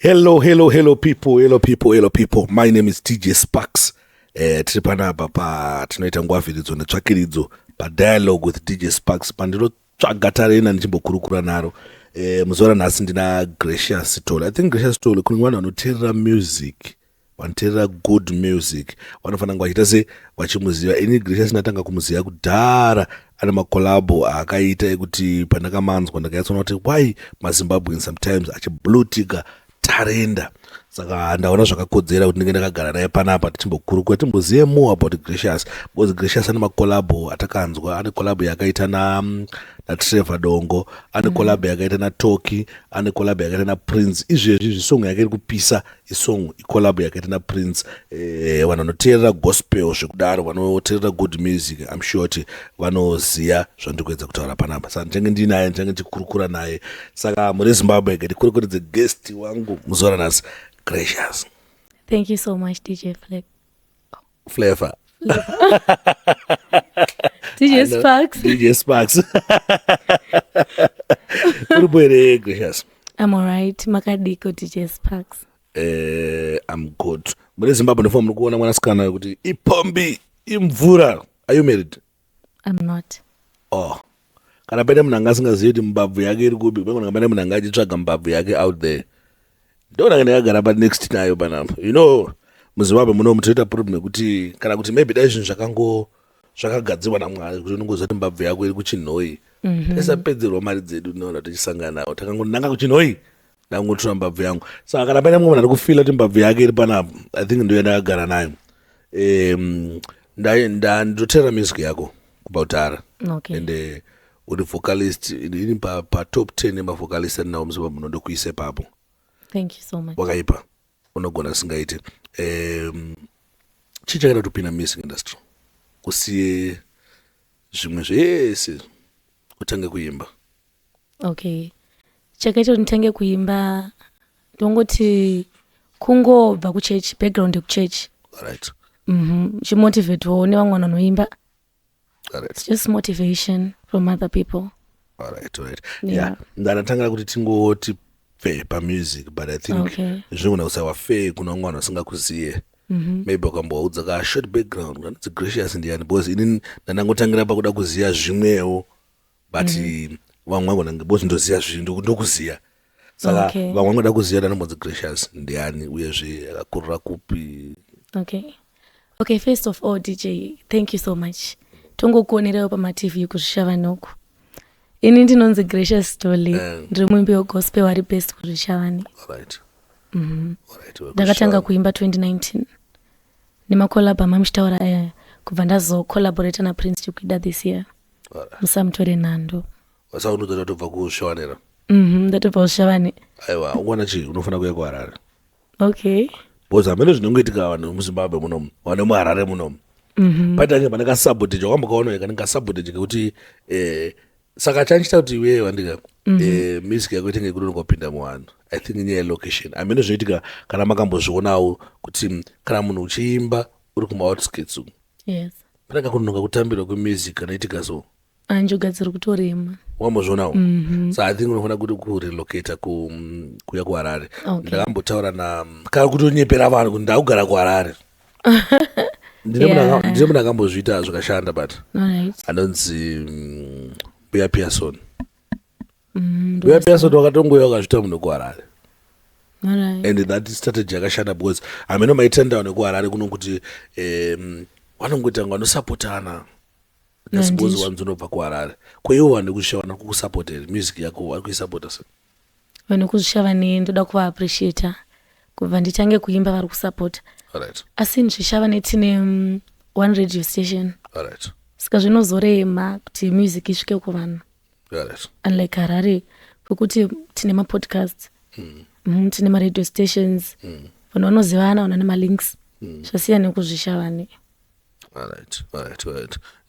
Hello, hello, hello people, hello people, hello people. My name is DJ Sparks. Tiri panapa pa tinoita ngwavhiridzo netsvakiridzo padialogue with DJ Sparks, pandinotsvaga tarena ndichimbokurukura naro. Muzuva ranhasi ndina Gracious Sithole. I think Gracious Sithole, kune vanhu vanoteerera music, vanoteerera good music, vanofanira kunge vachiita se vachimuziva. Ini Gracious ndatanga kumuziva kudhara, ane macollabo aakaita ekuti pandakamanzwa ndakanyatsoona kuti why maZimbabwean sometimes achiblutika tarenda. Saka ndaona zvakakodzera kuti ndinge ndakagara naye panapa tichimbokurukura, timbozive more about Gracious, because Gracious ane macollabo atakanzwa. Ane collabo yakaita naTrevor Dongo, ane collabo yakaita naToki, ane collabo yakaita naPrince. Izvezvi zvisong yake iri kupisa isong icollabo yakaita naPrince. Vanhu vanoteerera gospel zvekudaro, vanoteerera good music, I'm sure kuti vanoziva zvandiri kuedza kutaura panapa. Saka ndichange ndinaye, ndichange ndichikurukura naye. Saka muri Zimbabwe, ndikurukuridze guest wangu muzuva ranhasi, Gracious. Thank you so much, DJ Fleck. Flavor. DJ Sparks. DJ Sparks, uripo here, Gracious? I'm alright. Makadiko, DJ Sparks? I'm good. Muri Zimbabwe, ndofuna muri kuona mwanasikana wekuti ipombi imvura. Are you married? I'm not. Oh, kana pane munhu anga asingazivi kuti mbabvu yake iri kupi, pangona pane munhu anga achitsvaga mbabvu yake out there, ndonanga ndakagara panext nayo panapa. MuZimbabwe muno toita problem yekuti kana kuti maybe dai zvinhu zvakango zvakagadzirwa naMwari kuti unongoziva kuti mbabvu yako iri kuChinhoyi, tisapedzerwa mari dzedu nevanhu tichisangana navo. Takangonanga kuChinhoyi, ndangotora mbabvu yangu. Saka kana pane mumwe munhu ari kufeela kuti mbabvu yake iri panapa, I think ndo yandakagara nayo. Ndoteerera music yako kubva kudhara. And uri vocalist ini patop 10 yemavocalist andinawo muZimbabwe muno, ndokuisa ipapo. Thank you so much. Wakaipa, unogona singaiti. Chii chakaita kuti upinda music industry, usiye zvimwe zvese, utange kuimba? Okay, chakaita kuti nditange kuimba, ndongoti kungobva kuchechi, background yekuchechi. Chimotivatewo nevamwe vanhu vanoimba. It's just motivation from other people. Alright. Yeah, ndanatangira kuti tingoti pfe pamusic, but I think zvinogona kusawa fair kuna vamwe vanhu vasingakuziye. Maybe wakambovaudza ka short background, kanzi Gracious ndiani, because ini ndandangotangira pakuda kuziva zvimwewo, but vamwe vagona, because ndoziva zvinhu, ndokuziva. Saka vamwe vangoda kuziva ndanombonzi Gracious ndiani, uyezve akakurira kupi. Okay, first of all, DJ, thank you so much. Tongokuonerewo pamaTV kuZvishavane. Ini ndinonzi Gracious Sithole. Ndiri muimbi wegospel ari best kuZvishavane. Alright. Ndakatanga kuimba 2019 nemacollab amamuchitaura aya, kubva ndazocollaborata naPrince Chikuida this year, "Musamutore Nhando." Saka unozoda tobva kuZvishavanera? Ndatobva kuZvishavane. Aiwa, ungwana chii, unofanira kuuya kuHarare. Okay. Because hamene zvinongoitika, vanhu vemuZimbabwe munomu, vanhu vemuHarare munomu, paita pane kasabotage wakambokaona, kane kasabotage kekuti saka chandichita kuti iwewe wandika music yako itenge kunonoka kupinda muvanhu, I think inyaya yelocation. Hamene zvinoitika, kana makambozvionawo kuti kana munhu uchiimba uri kumaoutskirts uku, pane kakunonoka kutambirwa kwemusic kanoitika so. Anjoga dziri kutorema. Wambozvionawo? So I think unofanira kuti kurelocata kuuya kuHarare. Ndakambotaura na kana kutonyepera vanhu kuti ndakugara kuHarare. Ndine munhu ndine munhu akambozviita zvakashanda, but anonzi Mbuya Pearson. Mbuya Pearson wakatongoya wakazviita munhu wekuHarare. And that strategy yakashanda, because hameno maitendawo nekuHarare kuno kuti vanongoita kunge vanosapotana just because Ndizvo. Wanzi unobva kuHarare, kweiwo vanhu vekuZvishavane kukusapota here? Music yako vari kuisapota sei? Vanhu vekuZvishavane ndoda kuvaappreciata. Kubva nditange kuimba vari kusapota. Asi Zvishavane tine one radio station, saka zvinozorema kuti music isvike kuvanhu, unlike Harare kwekuti tine mapodcasts, tine maradio stations, vanhu vanozivana, vanhu vane malinks. Zvasiyana nekuZvishavane. Alright,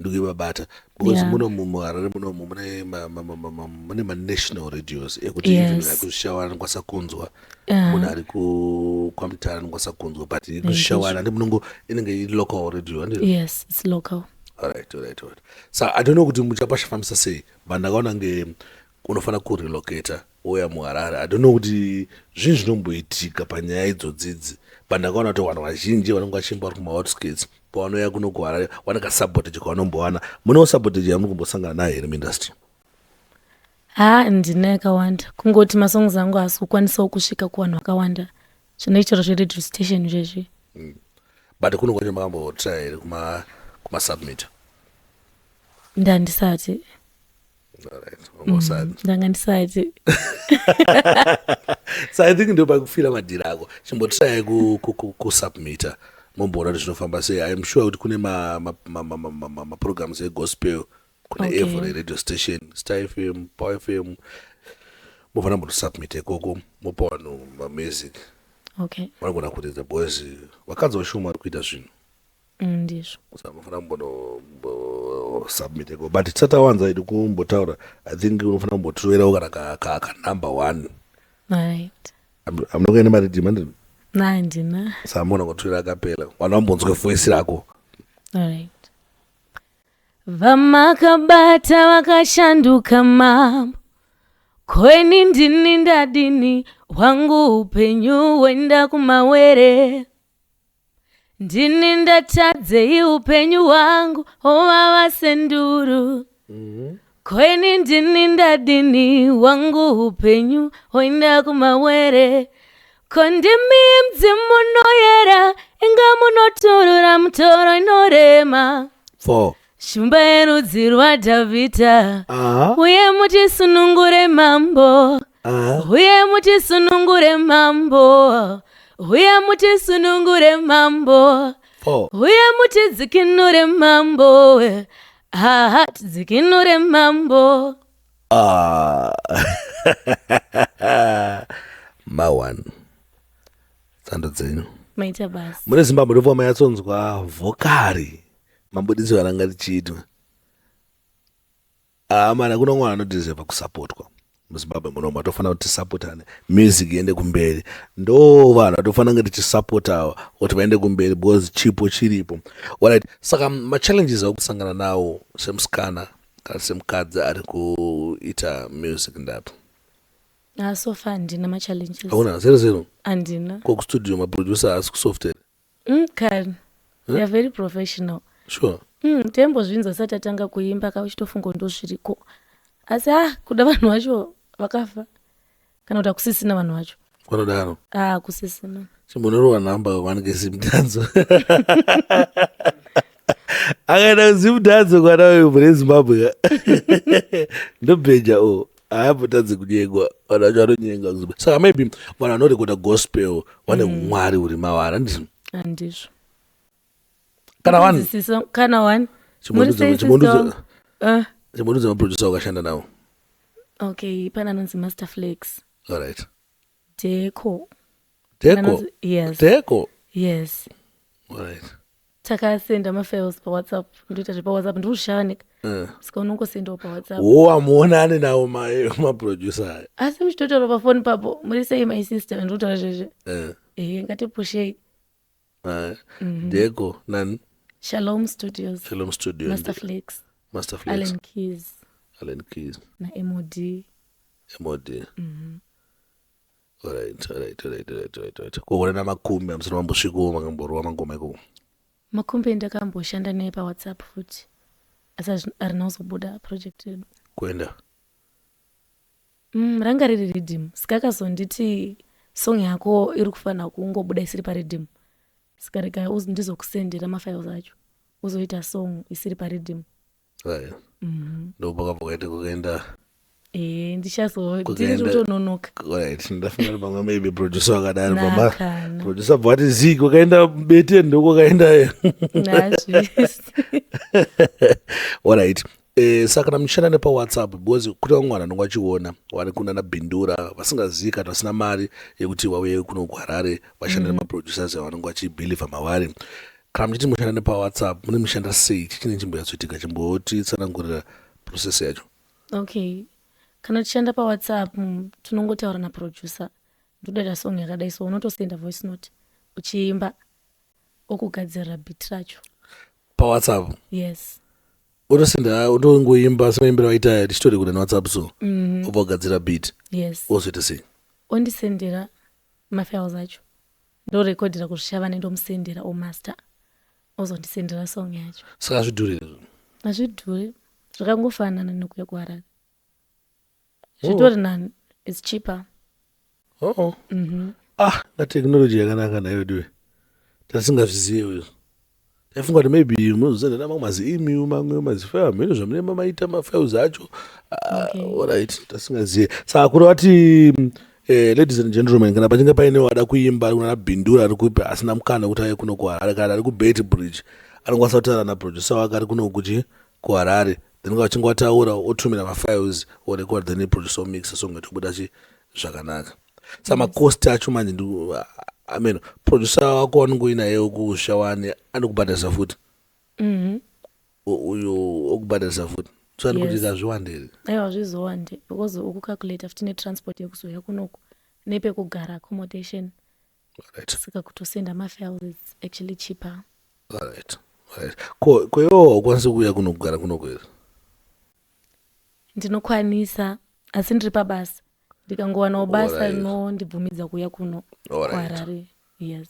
ndikuivabata because munomu muHarare munomu mune mune manational radios ekuti even akuZvishavane anokwanisa kunzwa, munhu ari kwaMutare anokwanisa kunzwa, but kuZvishavane handi munongo inenge iri local radio, handi? Yes, it's local. Alright. So I don't know kuti muchapashafambisa sei, but ndakaona nge unofanira kurelocata. Ouya muHarare. I don't know kuti zvinhu zvinomboitika panyaya idzodzidzi, but ndakaona kuti vanhu vazhinji vanenge vachiimba vari kumaoutskirts, pavanouya kuno kuHarare vane kasabotage kavanombowana. Munewo sabotage yamuri kumbosangana nayo here muindustry? Ha, ndina yakawanda. Kungoti masongs angu haasi kukwanisawo kusvika kuvanhu vakawanda, zvinoitirwa zveradio station zvezvi. But kuno kwacho makambotry here kumasubmit? Ndandisati. Alright. Ndanga ndisati. So I think ndo pakufira madhiri ako. Chimbotry kusubmita, momboona kuti zvinofamba sei. I am sure kuti kune maprograms egospel kune every radio station, Star FM, Power FM. Mofanira mbotosubmita ikoko, mopa vanhu mamusic. Vanogona kuridza because vakadzi vashoma vari kuita zvinhu. Ndizvo. Saka munofanira kumbosubmit ikoko. But tisati tawanza idi kumbotaura, I think unofanira kumbotiroverawo kana kanumber one. Right. Hamuna kuenda mariddim, andini? Na, handina. Saka mugona kutorera akapela, vanhu vambonzwe voice rako. Alright. Vamakabata vakashanduka mambo, kweni ndini ndadini? Hwangu upenyu hwenda kumawere. Ndini ndatadzei? Upenyu hwangu hovava senduru. Kweni ndini ndadini? Wangu upenyu hoenda kumawere. Ko ndimi mudzimu noyera, inga munoturura mutoro inorema. Four. Shumba yerudzi rwaDhavhidha, uye mutisunungure mambo. Uye mutisunungure mambo, uye mutisunungure mambo. Four. Uye mutidzikinure mambo, aha, tidzikinure mambo. Ah. Ma1, tsando dzenyu. Maita basa. Mune Zimbabwe ndobva mayatsonzwa vocal, mabudisiro aranga richiitwa. Ah, mana kuno mwana anodeserva kusapotwa muZimbabwe munomu. Atofanira kuti tisapotane, music iende kumberi. Ndo vanhu vatofanira kunge tichisapota kuti vaende kumberi because chipo chiripo. Alright, saka machallenges auri kusangana nawo semusikana kana semukadzi ari kuita music ndapi? Ah, so far handina machallenges. Hauna zero zero? Handina. Ko kustudio maproducer haasi kusoft here? Kani they are very professional. Taimbozvinzwa sati atanga kuimba ka, uchitofunga ndo zviriko, asi ah, kuda vanhu vacho vakafa kana kuti hakusisina vanhu vacho. Kwanodaro? Ah, kusisina. Chimbonorova nhamba wanike Zimdanzo akaenda kuZimdanzo kwana uyu mune Zimbabwe ka, ndobheja o haambotadzi kunyengwa. Vanhu vacho vanonyenga kuZimbabwe. Saka maybe vanhu vanorekoda gospel vane umwari huri mavari, handiti? Handizvo. Kana one. Kunzwisisa, kana one. Muri sei, sister wangu? Ah, Chimbondudza maproducer wakashanda nawo. Okay, pane anonzi Master Flex. Deco. Deco? Yes. Deco? Yes. Takasenda mafiles paWhatsApp. Ndoita zvepaWhatsApp, ndiri kushanika. Saka unongosendawo paWhatsApp. Wo amuonani nawo maproducer aya? Asi muchitotaura pafoni papo, "Muri sei my sister?" Ndinotaura zvezve. Ehe, ngatipushei. Deco nani? Shalom Studios. Shalom Studio. Master Flex. Master Flex. Allen Keys. Allen Keys. NaMod. MOD. Alright. Kokona namakumbi amusati mambosvikawo makamborova mangoma ikoko? Makumbi ndakamboshanda naye paWhatsApp futi, asi harina kuzobuda project yedu. Kuenda? Ranga riri riddim, saka akazonditi song yako iri kufanira kungobuda isiri pariddim, saka rega ndizokusendera mafiles acho uzoita song isiri pariddim. Right, ndopakabva kwaita kukaenda. E, ndichazo ndiri kutononoka. Right, ndafunga kuti pamwe maybe producer wakadaro mama. Nakana. Producer bva wati zii, kwakaenda bete ndokwakaenda. Nazvisi. Alright. Saka kana muchishanda nepaWhatsApp, because kune vamwe vanhu vanonge vachiona vari kunana Bindura vasingazivi kana vasina mari yekuti vauye kuno kuHarare vashande nemaproducers avanonge vachibhilivha mavari, kana muchiti mushanda nepaWhatsApp, mune mushanda sei? Chichine chimboyatsoitika, chimbotitsanangurira process yacho. Okay, kana tichishanda paWhatsApp, tinongotaura naproducer, "Ndodaita song yakadai." So unotosenda voice note uchiimba, okugadzirira beat racho. PaWhatsApp? Yes. Otosenda, otongoimba semaimbiro aita tichitorekoda neWhatsApp, so obva kugadzira beat? Yes. Ozoita sei? Ondisendera mafiles acho, ndorekodhera kuZvishavane, ndomusendera, omaster, ozondisendera song yacho. Saka hazvidhuri izvo? Hazvidhuri, zvakangofanana nekuya kuHarare. Zvitori nani, it's cheaper. Oh, ah, natechnology yakanaka nayo diwe, tasingazvizive izvo. Taifunga kuti maybe munozosenda mamwe maziemail, mamwe mazifile, mhino zvamune maita mafiles acho. Ah, alright, tasingazive. Saka kureva kuti ladies and gentlemen, kana pachinge paine wada kuimba kuna Bindura ari kupi, asina mukana wekuti auye kuno kuHarare, kana ari kuBeitbridge, anokwanisa kutaura naproducer wake ari kuno kuchi kuHarare, then vachinge vataura, otumira mafiles, orecord, then producer omixa song, itobuda chi zvakanaka. Saka macost acho manje I mean, producer wako wanongoinayewo kuZvishavane anokubhadharisa futi? Uyo okubhadharisa futi, so ani kuti kazviwande here? Aiwa, zvizowande because ukucalculata futi netransport yekuzouya kunoku, nepekugara, accommodation. Saka kutosenda mafiles is actually cheaper. Alright, ko iwo haukwanisi kuuya kuno kugara kunoko here? Ndinokwanisa, asi ndiri pabasa. Ndikangowanawo basa rinondibvumidza kuuya kuno kuHarare, yes.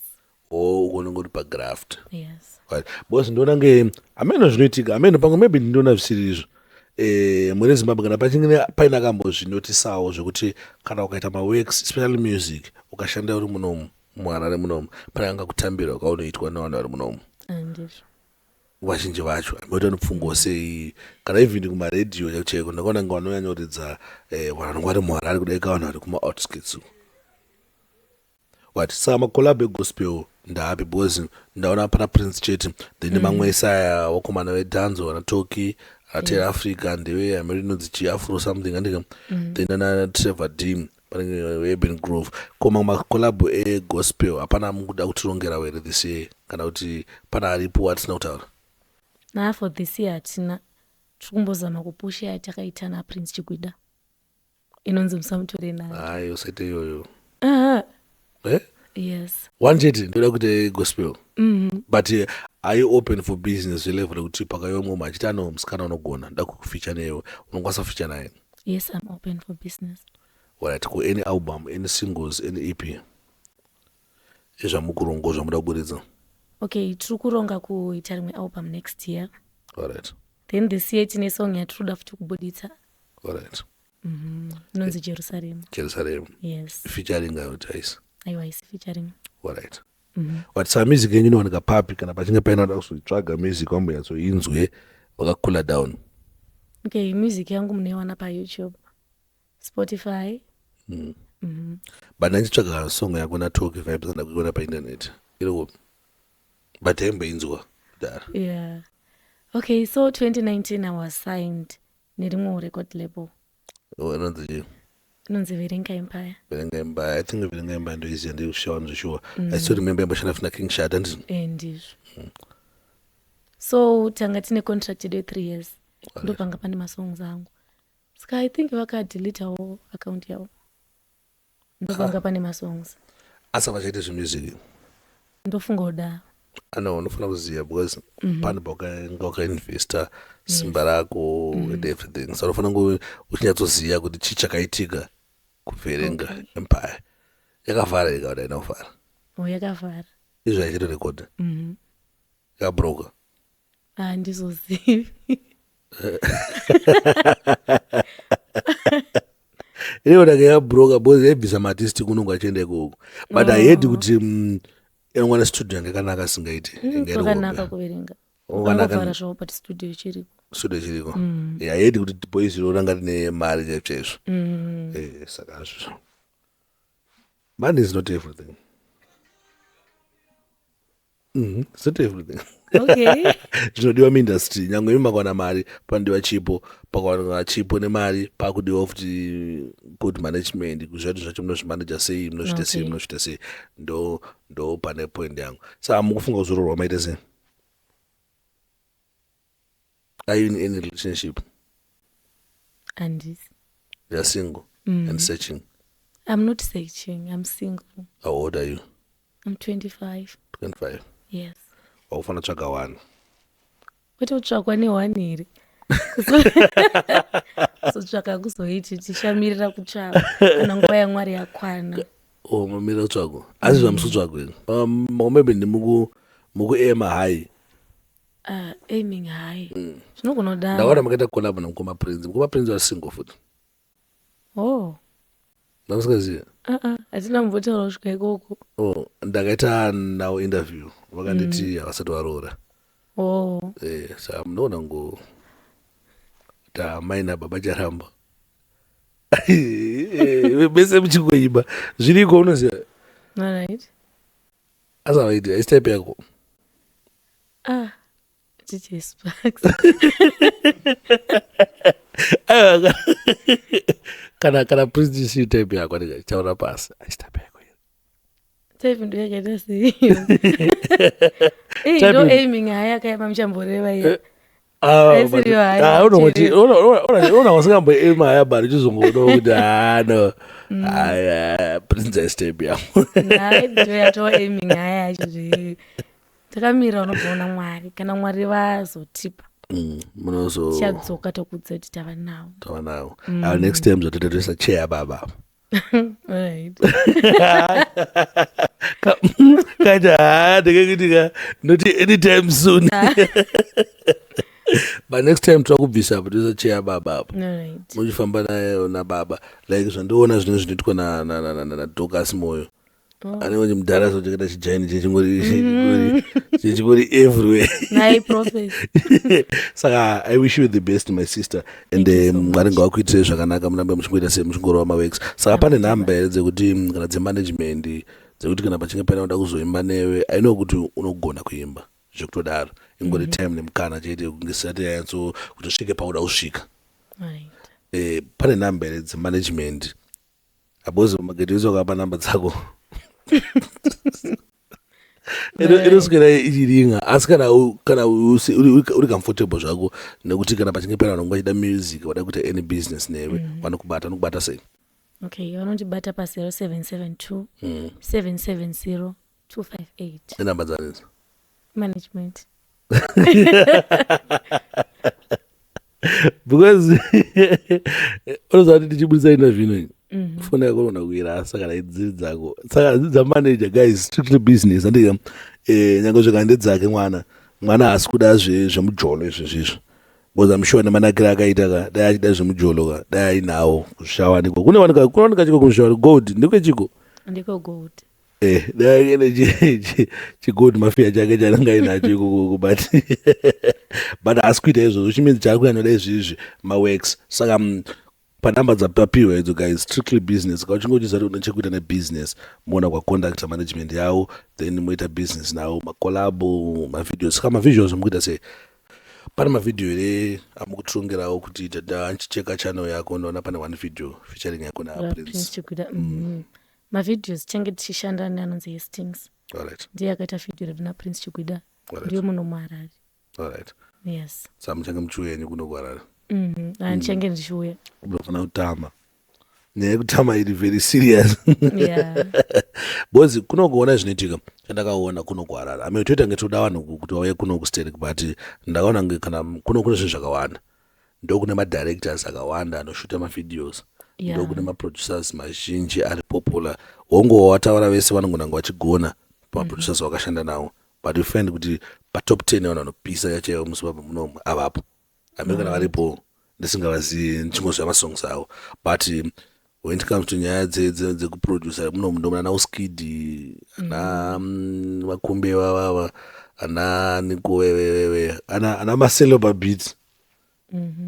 O, unenge uri pagraft? Yes. Right. Because ndinoona nge hameno zvinoitika, hameno pamwe maybe ndinoona zvisiri izvo. Mune Zimbabwe, kana pachinge paine akambozvinotisawo zvekuti kana ukaita maworks, especially music, ukashanda uri munomu muHarare munomu, pane angakutambira kaunoitwa nevanhu vari munomu. Andizvo. Vazhinji vacho hamoti vanopfungwa sei. Kana even kumaredhiyo chaiko chaiko, ndakaona kunge vanonyanyoridza vanhu vanonge vari muHarare kudarika vanhu vari kumaoutskirts uko. What, saka macollab egospel ndaapi? Because ndaona pana Prince chete, then mamwe ese aya vakomana vedancehall, vana Toki, ana Africa, ndeve hameno inonzi chiafro something, andika, then ana Trevor D, panenge Urban Grove. Ko mamwe macollab egospel hapana mukuda kutirongera here this year, kana kuti pana aripo atisina kutaura? Na, for this year hatina. Tiri kumbozama kupusha yatakaita naPrince Chigwida inonzi "Musamutore Nani". Hayi, usaite iyoyo. Aha. Eh? Yes. One chete ndoda kuita gospel. But are you open for business zvelevel rekuti pakaiwa mumwe achiti ano musikana unogona, nda kufeature newe, unokwanisa kufeature naye? Yes, I'm open for business. Alright, ko any album, any singles, any EP ezvamukurongo zvamuda kuburitsa? Okay, tiri kuronga kuita rimwe album next year. Then this year tine song yatiri kuda futi kubuditsa. Inonzi "Jerusalem". "Jerusalem"? Yes. Featuring ayo taisi? Aiwa, isi featuring. Alright, but saka music yenyu inowanika papi, kana pachinge paine vada kuzoitsvaga music vambonyatsoinzwe vakacoola down? Okay, music yangu munoiwana paYouTube, Spotify. But ndachitsvaga song yako naToki Vibes, anda kuiona painternet, iri kupi? But haimboinzwa kudhara. Yeah, okay, so 2019 I was signed nerimwewo record label. Oh, inonzi chii? Inonzi Verenga Empire. Verenga Empire. I think Verenga Empire ndoiziva, ndirikushawa ndizvishuwa. I still remember yamboshanda futi naKing Shat, handiti? Eh, ndizvo. So tanga tine contract yedu ye3 years, ndopanga pane masongs angu. Saka I think vakadeletawo account yavo, ndopanga pane masongs. Asi havachaite zvemusic? Ndofunga kudaro. Ano unofanira kuziva because pane paunga wakainvesta simba rako and everything, so unofanira kunge uchinyatsoziva kuti chii chakaitika kuVerenga Empire. Yakavhara here kana kuti haina kuvhara? O, yakavhara. Izvo haichitorekodha? Yakabroka? Handizozivi. Inoona yabroka because yaibvisa maartist kunonge achienda ikoko, but I heard kuti inongwana studio yanga yakanaka singaiti. Yanga iri Kwakanaka hombe. kuverenga. Wakanaka. Vangovhara zvavo, but studio ichiriko. Studio chiriko. Yeah, I heard kuti boys iro ranga rine mari chaizvo chaizvo. Saka hazvo, money is not everything. It's not everything. Zvinodiwa muindustry, nyange imi makawana mari, panodiwa chipo. Pakawana chipo nemari, pakudiwa futi good management, kuziva kuti zvacho munozvimaneja sei, munozviita sei, munozviita sei. Ndo pane point yangu. Saka mukufunga kuzororwa maita sei? Are you in any relationship? Handisi. You are single and searching? I'm not searching, I'm single. How old are you? I'm 25. 25? Yes. Wakufanira tsvaga one. Kwete kutsvakwa neone here? Kuzotsvaka kuzoiti tichamirira kutsvaka kana nguva yaMwari yakwana. Oh, mamirira kutsvagwa. Asi zvamusi kutsvagwa ini. Maybe ndimuku mukuema high. Aiming high. Zvinogona kudaro. Ndakaona makaita collab namukoma Prince. Mukoma Prince was single futi. Oh. Ndamusingazive? Uh-uh, hatina kumbotaura kusvika ikoko. Oh, ndakaita nawo interview. Vakanditi havasati varoora. Oh. Saka munoona ngo tamai nababa Charamba. Bese muchingoimba. Zviriko unoziva. All right. Asi havaiti, haisi type yako. Ah, DJ Sparks. Aiwa, kana Prince isiri type yako, anenge achitaura pasi. Haisi type yako. Type ndo yakaita sei? Eh, ndo aiming high akaima muchamboreva iye. Haisiriyo high, chiri. Ona wasingamboema haya but uchizongoona kuti no, haya Prince haisi type yangu. Hai, ndo yatova aiming high yacho zve. Takamira unobvaona Mwari, kana Mwari vazotipa. Munozo Tichadzoka tokudza kuti tava nawo. Tava nawo. Next time zvatoita toisa chair baba. Right. Kaita ha ndekekuti ka not anytime soon. But next time toda kubvisa apo toisa chair baba apo. Right. Muchifamba naye nababa like zvandiona zvinenge zvinoitwa na Dorcas Moyo. Oh. Anenge chimudhara so chakaita chijaini chechingori everywhere. Nai prophet. Saka I wish you the best, my sister, and Thank you so Mwari much. ngavakuitirei zvakanaka, murambe muchingoita sei muchingorova maworks. Saka pane nhamba here dzekuti kana dzemanagement dzekuti kana pachinge paine vanoda kuzoimba newe? I know kuti unogona kuimba zvekutodaro, ingori time nemukana chete kunge sati yanyatso kuti usvike pauda kusvika. Right. Pane nhamba here dzemanagement? Abozi mageti wese wakapa namba dzako inoswera ichiringa, asi kana uri comfortable zvako nekuti kana pachinge paine vanhu vachida music, vada kuita any business newe, vanokubata, vanokubata sei? Okay, vanondibata pa 0772 770 258. Nenhamba dzanidzi? Management. Because unoziva kuti ndichibudisa interview inoyi, foni yako unogona kuirasa kana idziri dzako, saka dzamanager guys, strictly business andika. Nyange zvika ndedzake mwana, mwana haasi kuda zvemujolo izvezvizvo, because I'm sure nemanakiro akaita ka, dai achida zvemujolo ka, dai ainawo kuzvishawanikwa kunowanika, kunowanika chiko kuzvishawanikwa gold ndekwechiko. Ndiko gold. Dai aine chigold mafia chake chaanenge ainacho ikokoko, but haasi kuita izvozvo, chimeans chaari kunyanyoda izvizvi maworks. Saka panhamba dzapapiwa idzo guys, strictly business. Ka uchinge uchiziva kuti une chekuita nebusiness, moona kwacontacta management yavo, then moita business navo, macollabo, mavideos. Saka mavisuals mukuita sei? Pane mavhidhiyo here amukutirongerawo kuti andichicheka channel yako, ndaona pane one video featuring yako naPrince naPrince? Chikuda. Mavideos tichange tichishanda neanonzi Hastings. Ndiye akaita vhidhiyo redu naPrince Chigwida. Ndiyo muno muHarare. Alright. Yes. Saka muchange muchiuya henyu kuno kuHarare? Mhm. Handichange ndichiuya. Munofanira kutama, nyaya yekutama iri very serious. Because kunokuona zvinoitika, chandakaona kuno kuHarare, ame toita nge toda vanhu kuti vauye kuno kusterek, but ndakaona nge kana kuno kune zvinhu zvakawanda, ndokune madirectors akawanda anoshuta mavideos, ndokune maproducers mazhinji ari popular. Hongu, wataura vese vanogona kunge vachigona pamaproducers vakashanda navo, but you find kuti patop 10 vanhu vanopisa chaivo muZimbabwe munomu avapo. Ame kana varipo ndisingavazivi, ndichingoziva masongs avo, but when it comes to nyaya dzekuproducer munomu, ndomuna ana Uskidi, ana Makumbe vavava, ana Nikuwewewewe, ana Marcelo Beats.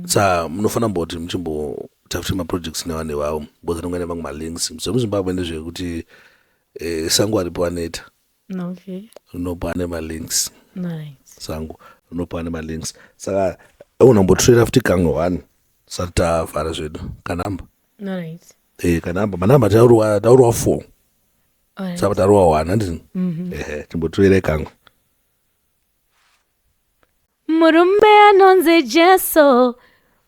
Sa munofanira mboti muchimbotafuti maprojects nevanhu ivavo, because anonga ine mamwe malinks. ZvemuZimbabwe ndezvekuti sango aripo anoita rinopa ane malinks. Sango rinopa ane malinks. Saka unombotorera futi kamwe one sati tavhara zvedu, kanhamba. Alright. Kanhamba, manhamba taurwa, taurwa four. Saka taurwa one, handiti? Ehe, chimbotorere kamwe. Murume anonzi Jesu,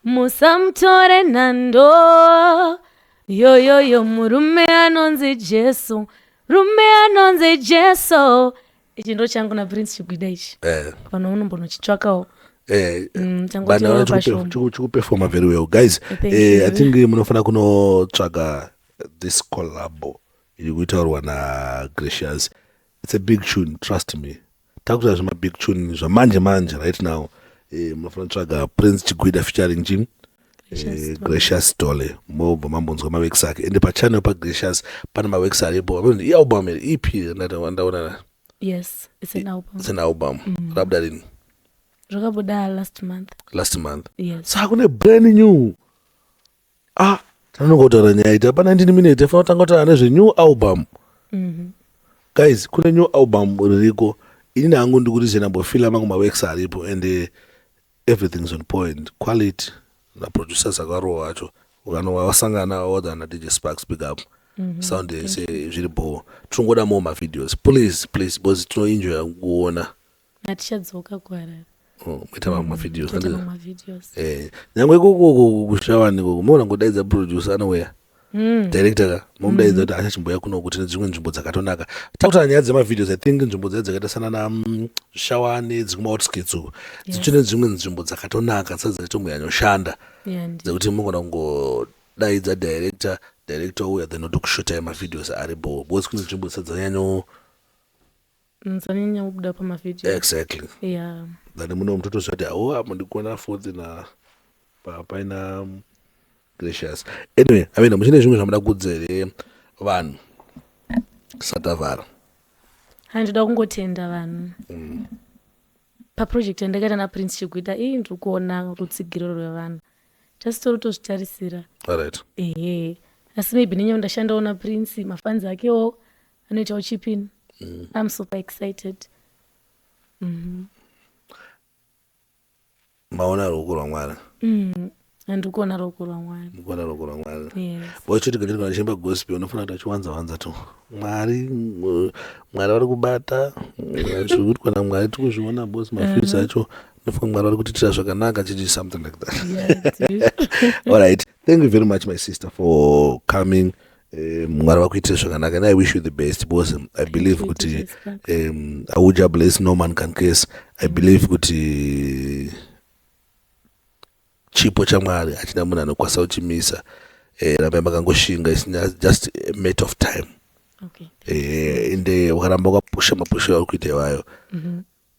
musamutore nhando yoyoyo. Murume anonzi Jesu, rume anonzi Jesu. Ichi ndo changu naPrince Chigwida ichi. Vanhu unombonochitsvakawo. Tangotiwo pashoma. Chikuperforma very well, guys. Thank I you. think munofanira kunotsvaga this collabo iri kuitaurwa naGracious. It's a big tune, trust me. Takuita zvemabig tune zvamanje manje right now. Munofanira kutsvaga Prince Chigwida featuring Jim Gracious Sithole. Gracious Sithole, mobva mambonzwa maworks ake. Ende pachannel paGracious pane maworks aripo. Ialbum here, EP ndaona? Yes, it's an album. It's an album. Rabuda rini? Zvakabuda last month. Last month? Yes. Saka kune brand new. Ah, tanonoka kutaura nyaya ita pa 19 minutes, tafanira kutanga kutaura nezvenew album. Guys, kune new album ririko. Inini hangu ndikuti zenambofila mangu maworks aripo and everything's on point, quality naproducers akarohwa acho. Ukanova wasangana odha naDJ Sparks, big up. Sound yese zviri bho. Tinongoda more mavideos, please, please, because tinoenjoya kuona. Hatichadzoka kuHarare. Oh, moita mamwe mavideos. Toita mamwe mavideos. Nyangwe ikoko kuShawane ikoko muona ngodaidza producer anouya, director ka, momudaidza kuti achachimboya kuno, kuti nedzimwe nzvimbo dzakatonaka. Takutaura nyaya dzemavideos, I think nzvimbo dzai dzakaita sanana Zvishawane, dziri kumaoutskirts uko, dzichine dzimwe nzvimbo dzakatonaka dzisati dzachitombonyanyoshanda, Yeah, dzekuti mugona kungodaidza director, director ouya, then otokushotai mavideos aripo, because kune nzvimbo dzisati dzanyanyo Dzanyanya kubuda pamavideos. Exactly. Then muno mutotoziva kuti awo apo ndikuona futi na paina Gracious. Anyway, I mean, muchine zvimwe zvamuda kuudza here vanhu satavhara? Handida kungotenda vanhu paproject yandakaita naPrince Chigwida iyi. Ndiri kuona rutsigiro rwevanhu, tasitori tozvitarisira. Ehe, asi maybe nenyaya ndashandawo naPrince, mafans akewo anoitawo chipin. I'm super excited. Maona ruoko rwaMwari? Handiri kuona ruoko rwaMwari. Mukuona ruoko rwaMwari? Yes. Bochiti kana kana chimba gospel unofanira kuti achiwanza wanza to Mwari, Mwari vari kubata zviri kuitwa naMwari, tiri kuzviona boss, mafees acho nofunga Mwari vari kutiitira zvakanaka, chiti something like that. Yeah, All right, thank you very much, my sister, for coming. Mwari vakuitire zvakanaka and I wish you the best, because I believe you, kuti DJ Sparks. Auja bless, no man can curse. I believe kuti chipo chaMwari hachina munhu anokwanisa kuchimisa. Rambai makangoshinga, it's just a matter of time. Ende ukaramba wakapusha mapusho auri kuita iwayo,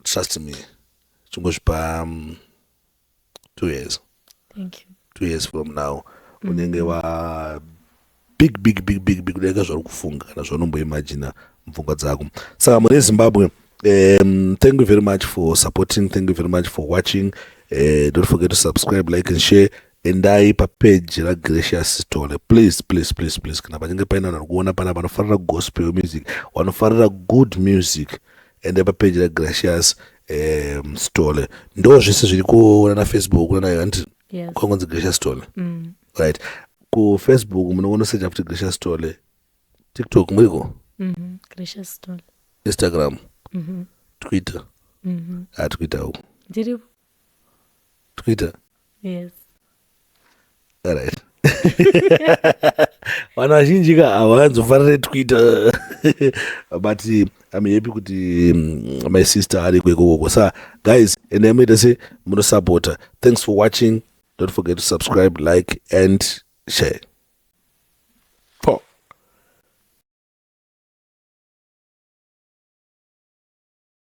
trust me, chingozvipa 2 years. Thank you. 2 years from now unenge wa big, big, big, big, big kudarika zvauri kufunga kana zvaunomboimagina mupfungwa dzako. Saka mune Zimbabwe, thank you very much for supporting, thank you very much for watching. Don't forget to subscribe, like and share. Endai papage raGracious Sithole, please, please, please, please. Kana pachinge paina vanhu vari kuona pana vanofarira gospel music, vanofarira good music, endai papage raGracious Sithole. Ndo zvese zviri kuona naFacebook nanayo, handiti? Yes. Kwangonzi Gracious Sithole. Right, kuFacebook munogonosecha futi Gracious Sithole. TikTok muriko? Gracious Sithole. Instagram? Twitter? Ah, Twitter uko? Ndiripo. Twitter? Yes. Alright, vanhu vazhinji ka havanzofarire Twitter, but I'm happy kuti my sister ariko ikokoko. Sa guys, endai munoita se munosapota. Thanks for watching. Don't forget to subscribe, like and share.